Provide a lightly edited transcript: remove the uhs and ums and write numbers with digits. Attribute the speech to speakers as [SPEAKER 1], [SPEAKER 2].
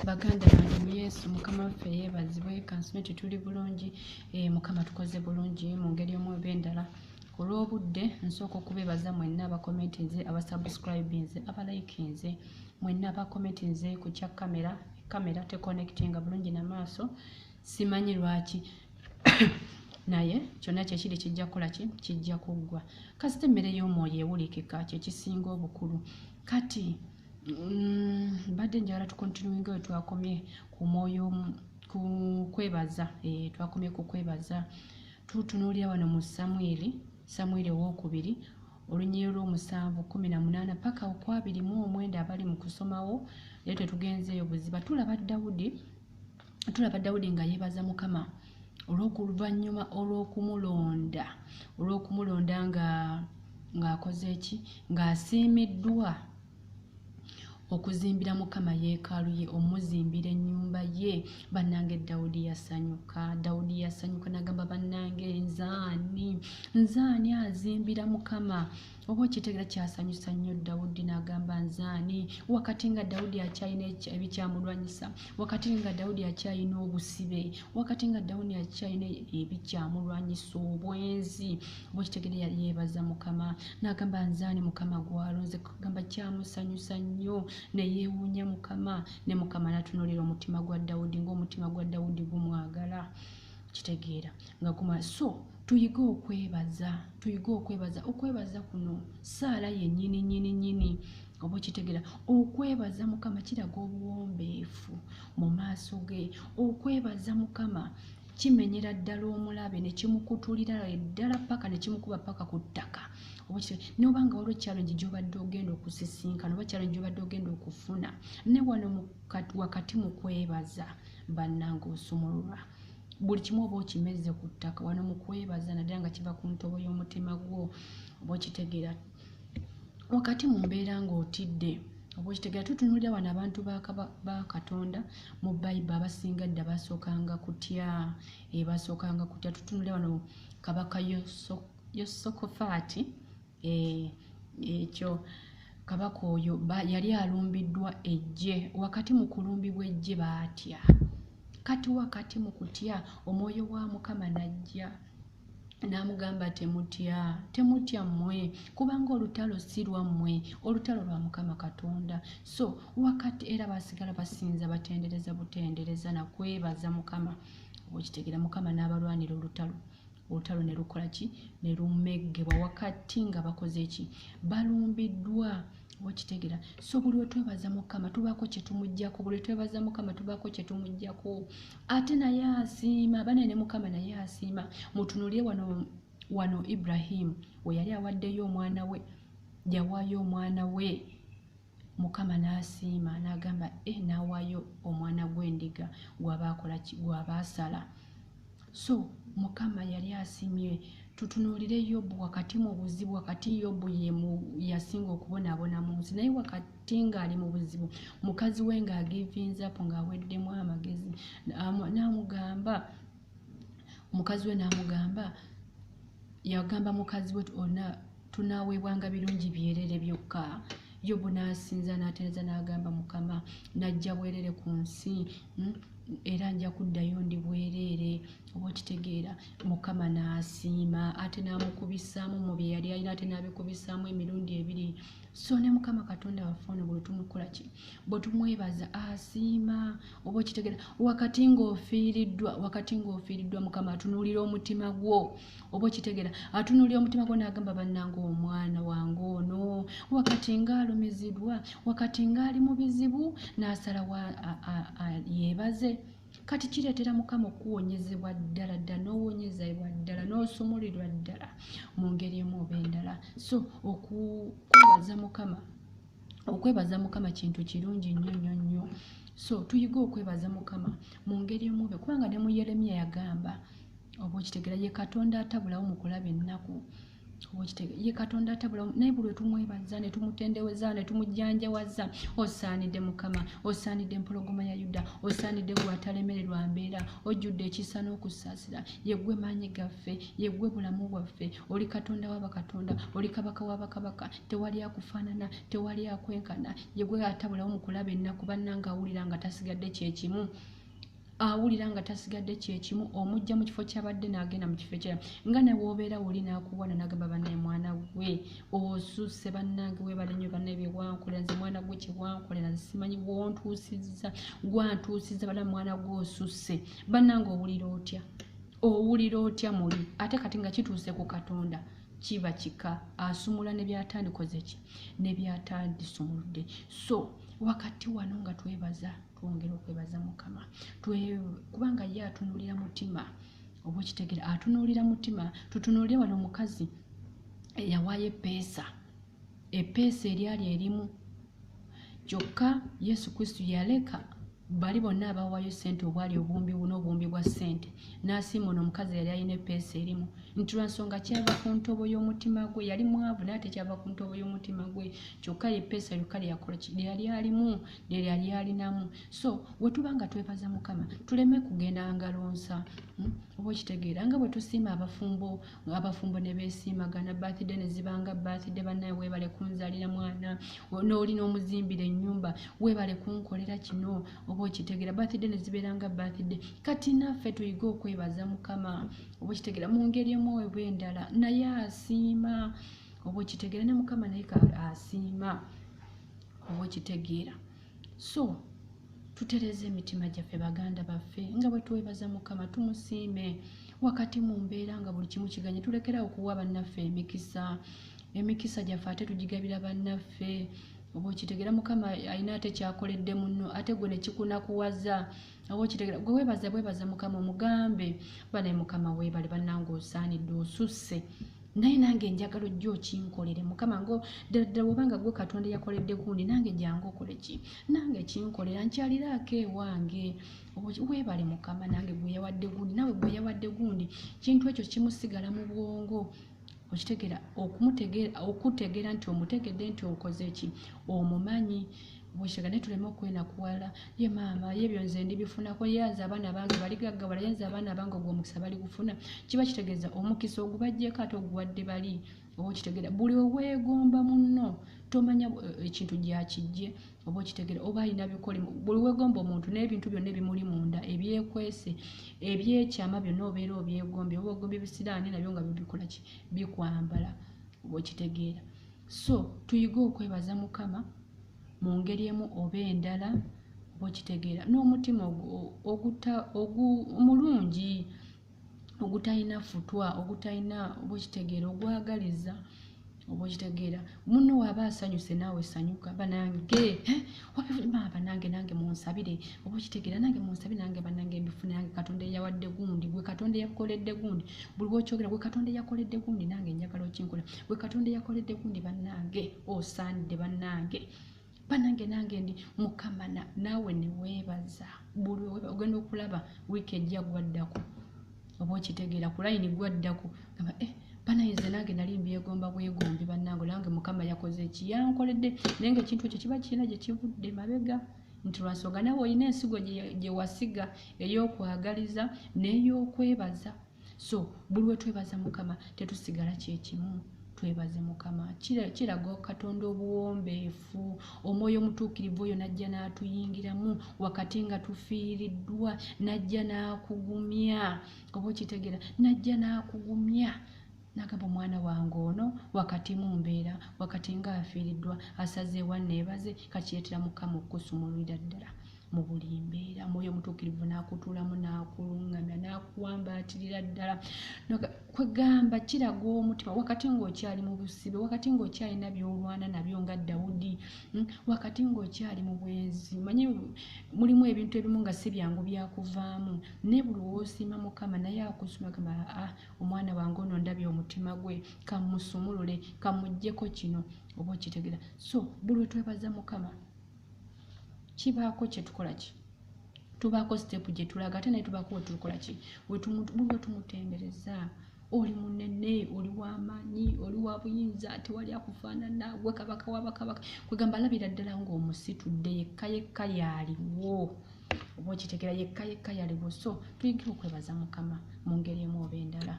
[SPEAKER 1] Baganda bange mu Yesu, Mukama waffe yeebazibwe. Kansume tetuli bulungi, Mukama tukoze bulungi mu ngeri omu oba endala. Olw'obudde nsooka okubeebaza mwenna abakomentinze, abasubscribinze, abalikinze, mwenna abakomentinze ku kya kamera. Kamera teconnectinga bulungi na maaso, simanyi lwaki, naye kyonna kyekiri kijja kukola ki, kijja kuggwa kasita emmere y'omwoyo ewulikika, kyekisinga obukulu. Kati mbadde njagala tucontinuinga we twakomye ku mwoyo, ku kwebaza. Twakomye ku kwebaza. Tutunuulira wano mu Samwiri, Samwiri owokubiri, olunyiriri lw'omusanvu 18 paka okwabiri mu 9. Abali mu kusomawo naye tetugenzeeyo buziba. Tulaba Dawudi, tulaba Dawudi nga yeebaza Mukama olw'oluvannyuma olw'okumulonda nga ng'akoze ki, ng'asiimiddwa okuzimbira Mukama yeekaalu ye, omuzimbira ennyumba ye. Bannange, Dawudi yasanyuka, Dawudi yasanyuka n'agamba, "Bannange, nzaani, nzaani azimbira Mukama?" Oba okitegeera, kyasanyusa nnyo Dawudi n'agamba, "Nzaani?" Wakati nga Dawudi akyalina ebikyamulwanyisa, wakati nga Dawudi akyalina obusibe, wakati nga Dawudi akyalina ebikyamulwanyisa, obwenzi, oba okitegeera, yeebaza Mukama n'agamba, "Nzaani Mukama gwalonze?" Gamba kyamusanyusa nnyo ne yeewuunya Mukama, ne Mukama n'atunuulira omutima gwa Dawudi, ng'omutima gwa Dawudi gumwagala, kitegeera nga guma. So tuyige okwebaza, tuyige okwebaza. Okwebaza kuno saala yennyini nnyini nnyini, oba okitegeera. Okwebaza Mukama kiraga obuwombeefu mu maaso ge. Okwebaza Mukama kimenyera ddala omulabe ne kimukutulira eddala paka ne kimukuba paka ku ttaka. Oba noba nga waliwo challenge gy'obadde ogenda okusisinkana, oba challenge gy'obadde ogenda okufuna, ne wano wakati mu kwebaza, bannange, osumululwa buli kimu, oba okimeze ku ttaka wano mu kwebaza, naddala nga kiva ku ntobo y'omutima gwo. Oba okitegeera, wakati mu mbeera ng'otidde, oba okitegeera. Tutunuulira wano abantu ba Katonda mu Bayibuli, abasinga dda basookanga kutya, basookanga kutya. Tutunuulira wano Kabaka Yosokofaati. Ekyo kabaka oyo yali alumbiddwa eggye. Wakati mu kulumbibwa eggye baatya. Kati wakati mu kutya, omwoyo wa Mukama n'ajja n'amugamba, "Temutya, temutya mmwe, kubanga olutalo si lwammwe, olutalo lwa Mukama Katonda." So wakati era basigala basinza, batendereza butendereza nakwebaza Mukama. Okitegeera, Mukama n'abalwanira olutalo, olutalo ne lukola ki, ne lumeggebwa wakati nga bakoze ki, balumbiddwa. Okitegeera? So buli lwe twebaza Mukama tubaako kye tumuggyako, buli lwe twebaza Mukama tubaako kye tumuggyako, ate naye asiima bane ne Mukama naye asiima. Mutunulire wano, wano Ibrahimu we yali awaddeyo omwana we, yawaayo omwana we, Mukama n'asiima n'agamba, n'awaayo omwana gw'endiga gw'aba akola ki, gw'aba asala. So Mukama yali asiimye. Tutunuulire Yobu wakati mu buzibu. Wakati Yobu ye yasinga okubonaabona mu nsi, naye wakati ng'ali mu buzibu, mukazi we ng'agivinze up, ng'aweddemu amagezi, n'amugamba, mukazi we n'amugamba, yagamba mukazi we, "Ona tunaaweebwanga birungi byerere byokka?" Yobu n'asinza n'atereeza n'agamba, "Mukama, najja bwerere ku nsi, era nja kuddayo ndi bwereere." Oba okitegeera, Mukama n'asiima, ate n'amukubisaamu mu bye yali alina, ate n'abikubisaamu emirundi ebiri. So ne Mukama Katonda waffe ono, bwe tumukola ki, bwe tumwebaza, asiima. Oba okitegeera, wakati ng'ofiiriddwa, wakati ng'ofiiriddwa, Mukama atunuulira omutima gwo. Oba okitegeera, atunuulira omutima gwo n'agamba, "Bannange, omwana wange ono, wakati ng'alumiziddwa, wakati ng'ali mu bizibu, n'asalawo yeebaze." Kati kireetera Mukama okuwonyezebwa ddala ddala, n'owonyezebwa ddala, n'osumulirwa ddala mu ngeri emu oba endala. So okwebaza Mukama, okwebaza Mukama kintu kirungi nnyo nnyo nnyo. So tuyige okwebaza Mukama mu ngeri emu oba, kubanga ne mu Yeremiya yagamba, oba okitegeera, ye Katonda atabulawo mu kulaba ennaku. Ye Katonda atabula, naye buli lwe tumwebaza ne tumutendeweza ne tumujjanjawaza, osaanidde Mukama, osaanidde empologoma ya Yuda, osaanidde gwe atalemererwa mbeera, ojjudde ekisa n'okusaasira. Ye ggwe maanyi gaffe, ye ggwe bulamu bwaffe, oli Katonda w'abakatonda, oli Kabaka w'abakabaka, tewali akufaanana, tewali akwenkana. Ye ggwe atabulawo mu kulaba ennaku, bannange awulira nga tasigadde kyekimu, awulira nga tasigadde kyekimu, omujja mu kifo kyabadde n'agenda mu kifo ekirala. Nga ne w'obeera woli n'akuwana n'agamba, bannaye mwana gwe osusse, bannange weebale nnyo, bannaye bye wankolera, nze mwana gwe kye wankolera nze simanyi wontuusizza, gwantuusizza, bala mwana gwe osusse. Bannange owulira otya? Owulira otya muli? Ate kati nga kituuse ku Katonda kiba kika, asumula ne byatandikoze ki ne byatandisumuludde. So wakati wano nga twebaza, twongera okwebaza Mukama, kubanga ye atunuulira mutima, oba okitegeera, atunuulira mutima. Tutunuulire wano omukazi eyawaayo eppeesa, eppeesa eryali erimu kyokka. Yesu Kristo yaleka bali bonna abawaayo ssente obwali obuwumbi n'obuwumbi bwa ssente, n'asiima ono omukazi yali alina eppeesa erimu, nti lwa nsonga kyava ku ntobo y'omutima gwe. Yali mwavu naye ate kyava ku ntobo y'omutima gwe kyokka, eppeesa lyokka lyeyakola lyeyali alimu, lyeyali alinamu. So we tuba nga twebaza Mukama, tuleme kugenda ngalo nsa, Oba okitegeera, nga bwe tusiima abafumbo, abafumbo ne beesiimagana, birthday ne zibanga birthday, bannaye weebale kunzaalira mwana, n'oli n'omuzimbira ennyumba, weebale kunkolera kino, oba okitegeera, birthday ne zibeera nga birthday. Kati naffe tuyige okwebaza Mukama, oba okitegeera, mu ngeri emu oba endala, naye asiima, oba okitegeera, ne Mukama naye asiima, oba okitegeera. So tutereze emitima gyaffe, baganda baffe, nga bwe twebaza Mukama, tumusiime wakati mu mbeera nga buli kimu kiganye. Tulekerawo okuwa bannaffe emikisa, emikisa gyaffe ate tugigabira bannaffe, oba okitegeera. Mukama alina ate kyakoledde munno, ate gwe ne kikunakuwaza, oba okitegeera. Gwe weebaza bwebaza Mukama, omugambe, banaye Mukama weebale, bannange osaanidde, osusse, naye nange njagala ojja okinkolere Mukama, ngo ddala ddala bwobanga gwe Katonda yakoledde gundi, nange jangu okole ki, nange kinkolera, nkyaliraako ewange. Weebale Mukama, nange gwe yawadde gundi, nawe gwe yawadde gundi. Kintu ekyo kimusigala mu bwongo, okitegeera, okutegeera nti omutegedde, nti okoze ki, omumanyi, bwekitegeera. Naye tuleme okwenakuwala, ye maama ye ebyo nze ndibifunako, ye nze abaana bange baligaggawala, ye nze abaana bange ogwo omukisa baligufuna. Kiba kitegeeza omukisa ogubaggyeko ate oguwadde bali, oba okitegeera. Buli weweegomba munno tomanya ekintu gyakijje, oba okitegeera, oba alina bikole. Buli weegomba omuntu n'ebintu byonna ebimuli munda, ebyekwese, ebyekyama byonna, obeera obyegombye, oba ogombye ebisiraani nabyo nga bibikola ki, bikwambala, oba okitegeera. So tuyige okwebaza Mukama mu ngeri emu oba endala, oba okitegeera, n'omutima omulungi, ogutalina futwa, ogutalina, oba okitegeera, ogwagaliza, oba okitegeera. Munno waaba asanyuse, naawe sanyuka, banange banange, nange munsabire, oba okitegeera, nange munsabire, nange banange mbifune, nange Katonda eyawadde gundi, gwe Katonda eyakoledde gundi. Buli lwokyogera, gwe Katonda eyakoledde gundi, nange njagala okinkola, gwe Katonda eyakoledde gundi, bannange osaanidde, bannange bannange nange ndi Mukama, naawe ne weebaza. Buli ogenda okulaba wiiki ejja gwaddako, oba okitegeera, ku layini gwaddako, gamba banayize nange nali mbyegomba bwegombi, bannange nange Mukama yakoze eki, yankoledde. Naye nga ekintu ekyo kiba kirina gye kivudde mabega, nti lwansonga naawe olina ensigo gye wasiga ey'okwagaliza n'ey'okwebaza. So buli lwe twebaza Mukama tetusigala kyekimu. Twebaze Mukama, kiraga Katonda obuwombeefu. Omwoyo omutuukirivu oyo n'ajja n'atuyingiramu wakati nga tufiiriddwa, n'ajja n'akugumya, oba okitegeera, n'ajja n'akugumya n'agamba, omwana wange ono wakati mu mbeera, wakati ng'afiiriddwa, asazeewo anneebaze. Kakireetera Mukama okukusumululira ddala mu buli mbeera. Omwoyo omutuukirivu n'akutuulamu, n'akuluŋŋamya, n'akuwambaatirira ddala. Kwegamba kiraga omutima wakati ng'okyali mu busibe, wakati ng'okyalina by'olwana nabyo nga Dawudi, wakati ng'okyali mu bwenzi. Manyi mulimu ebintu ebimu nga si byangu byakuvaamu, naye buli w'osiima Mukama naye akusuma, gamba, aa omwana wange ono ndabye omutima gwe, kamusumulule, kamuggyeko kino, oba okitegeera. So buli lwe twebaza Mukama kibaako kye tukola ki, tubaako step gye tulaga, ate naye tubaako we tukola ki, buli lwe tumutendereza, oli munene, oli w'amaanyi, oli wa buyinza, tewali akufaanana, gwe kabaka w'abakabaka. Kwegamba alabira ddala ng'omusitudde, yekka yekka yaaliwo, oba okitegera, yekka yekka yaliwo. So tuyige okwebaza Mukama mu ngeri emu oba endala.